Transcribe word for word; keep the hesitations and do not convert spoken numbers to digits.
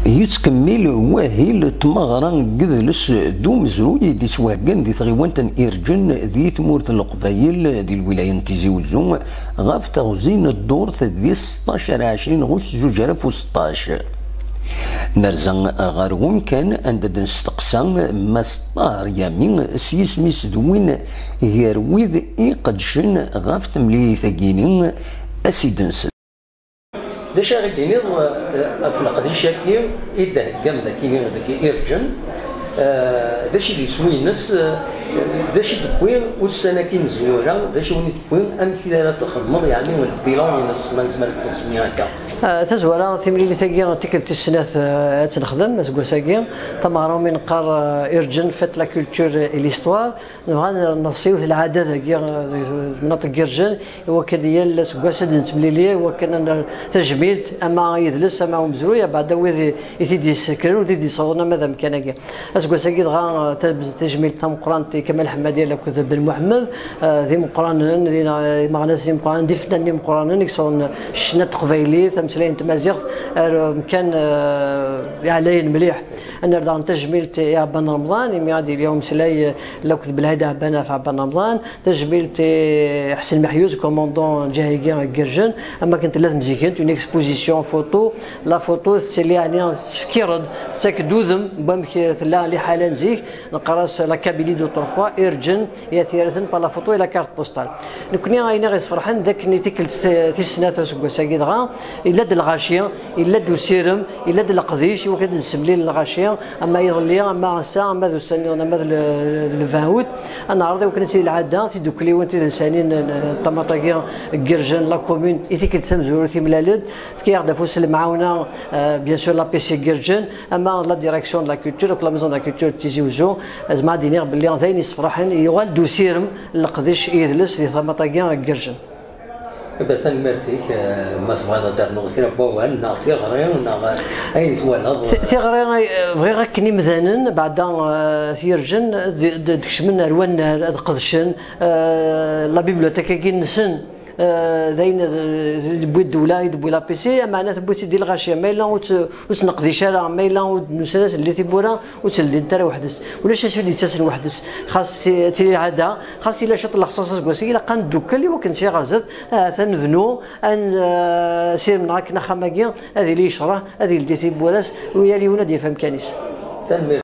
Yettkemmil wahil n tmeɣra n yedles d umezruy i d-iswehgan di tɣiwant n Irǧen di tmurt n Leqbayel di lwilaya n Tizi Uzzu ɣef teɣzi n ddurt di seṭṭac ar ɛecrin ɣuc zuǧ alaf u seṭṭac. Nerza ɣer wemkan anda d-nesteqsa Mass Ṭaher Yami s yisem-is d win gar wid iqeddcen ɣef temlilit-agi-ni, a s-id-nsel. D acu ara d-tiniḍ, eh, ɣef leqdic-agi i d-theggam dagi deg Irǧen? Eh, d acu i d iswi-ines? Eh, d acu i d-tewwi ussan-agi n tzwara? D acu i wen-d-tewwi? Amek i ara txedmeḍ, yeɛni, lbilan-ines, ma nezmer ad s-nsemmi akka? Eh, tazwara, timlilit-agi, tikkelt tis snat, eh, ad tt-nexdem aseggas-agi. Tameɣra umi neqqar, eh, Irǧen, fête, la culture et l'histoire. Nebɣa ad nerẓ yiwet n lɛada dagi, eh, deg tmenṭeq n Irǧen, i wakken yal aseggas ad nettemlili, i wakken ad nerr tajmilt, ama i yidles, ama i umezruy, abeɛda wid i, i t-id-yessekren, ur t-id-yessawḍen ama d amkan-agi. Aseggas-agi dɣa, eh, ta-, tajmilt tameqqrant i Kamal Ḥemmadi akked Ben Muḥemmed, eh, d imeqqranen, d ina-, imeɣnasen imeqqranen, d ifennanen imeqqranen, i yessawḍen ccna n teqbaylit, ameslay n tmaziɣt, ar, eh, amkan, eh, iɛlayen mliḥ. Ad nerr daɣen tajmilt i Ɛebban Remḍan, imi ad yili umeslay, eh, akked Belɛid Ɛebban ɣef Ɛebban Remḍan, tajmilt i Ḥsen Meḥyuz, commandant n lǧiha-agi n Gerjen, am wakken tella temzikent, une exposition photo, la photo tettili, yeɛni, tettfekkir-d, tettak-d udem n wamek tella liḥala n zik, neqqar-as la Kabylie d'autrefois, Irǧen, i at Yiraten par la photo et la carte postale. Nekkni ayen i ɣ-yesferḥen d akken i tikkelt t-, tis snat aseggas-agi dɣa, yella-d lɣaci, yella-d usirem, yella-d leqdic, i wakken ad d-nessemlil lɣaci, ama iḍelli, ama ass-a, ama d ussan-nniḍen, ama d le, d le vingt août, ad neɛreḍ i wakken ad tili lɛada, tiddukliwin tidensanin n, n tamaṭ-agi n Gerjen, la commune, i tikkelt tamezwarut i mlalen, fkiɣ-d afus n lemɛawna, euh, bien sûr, l'A P C Gerjen, ama la direction de la culture, akked la maison de la culture de Tizi Uzzu, zeɛma ad d-iniɣ belli d ayen yessefraḥen, yuɣal-d usirem n leqdic i yidles di tamaṭ-agi n Gerjen. Iba, tanemmirt-ik, eh, ma tebɣiḍ ad d-ternuḍ kra n wawal, neɣ tiɣri, neɣ, eh, ayen twalaḍ. Ti-, tiɣri, eh, bɣiɣ akken imdanen, beɛda, eh, Irǧen, d, d, d-kecmen ar wannar, ad qedcen, eh, la bibliothèque-agi-nsen, eh, d ayen, eh, d-, d-tewwi ddewla, i d-tewwi l'A P C, ameɛna tewwi-tt-id i lɣaci, ma yella ur tt-, ur tt-neqdic ara, ma yella ur d-nusan ad telli tiwwura, ur tt-ldint ara weḥd-s. Ulac acu d-yettasen weḥd-s. Xas ti-, tili lɛada, xas yella ciṭ n lexṣaṣ aseggas-agi, ilaq ad neddukel i wakken sya ɣer zdat, ahat ad nebnu, ad n-, eh, sirem-nneɣ akken axxam-agi ad yili yecreḥ, ad yeldi tiwwura-s, u yal yiwen ad d-yaf amkan-is. Tanemmirt.